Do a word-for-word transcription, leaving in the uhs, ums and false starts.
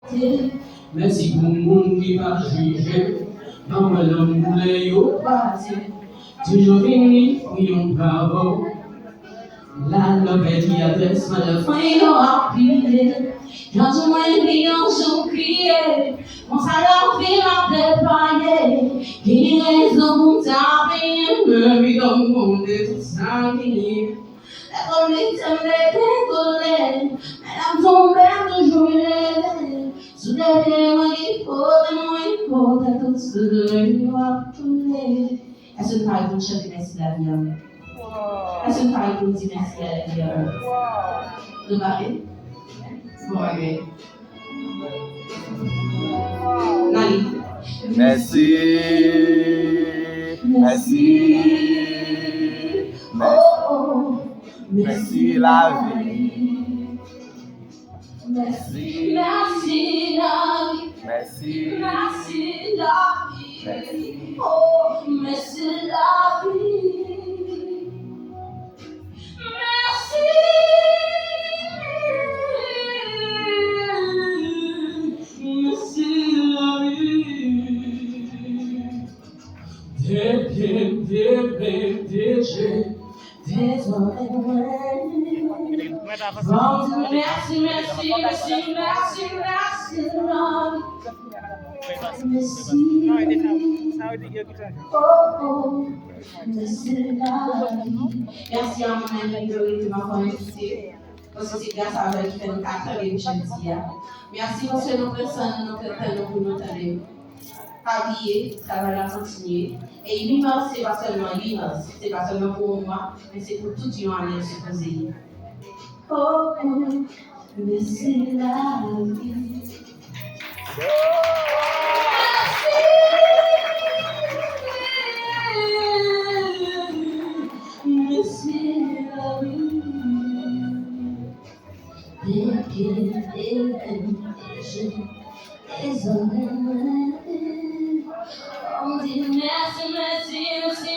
Mèsi pou moun ki pa jije, ban mwen lanmou lè yo pati. Toujou vini pou yon bravo. La, lè pèdi adrès mwen, lè fanmi yo ap kriye. Yon jou mwen ri, yon jou m kriye. Konsa lavi m ap deplwaye. Gen rezon pou m ta benyen, men wi, donk, moun de tout sa m genyen. Lè kòm li te m degringole, men lè m tonbe, m toujou leve. Sou de pye mwen ki pote mwen, pote tout soulye yo ap koule. Èske nou pare pou n chante Mèsi Lavi a? Èske nou pare pou n di mèsi a lavi a? Nou pare? Bon, ok. N ale. Mèsi, mèsi, mèsi, mèsi lavi. Mèsi, mèsi lavi. Mèsi, mèsi lavi. Mèsi. Oh, mèsi lavi. Mèsi. Mèsi lavi. De pye m, de men m, de je, de zòrèy mwen. Fò m di mèsi, mèsi, mèsi, mèsi, mèsi lavi. Mèsi. Oh, oh. Mèsi lavi. Mèsi a mwen menm, Victory, ki m ap envite. Paske se gras avè l ki fè nou ka tande m jodi a. Mèsi paske nou pran san nou, nou pran tan nou pou nou tande m. Pa bliye, travay la kontinye. E Limans, se pa sèlman Limans, se pa sèlman pou yon mwa, men se pou tout yon ane l sipoze ye. Oh, oh, mèsi lavi. Mèsi. Mèsi lavi. Depi demen deje, dezòrèy mwen. Fò m di mèsi, mèsi, mèsi,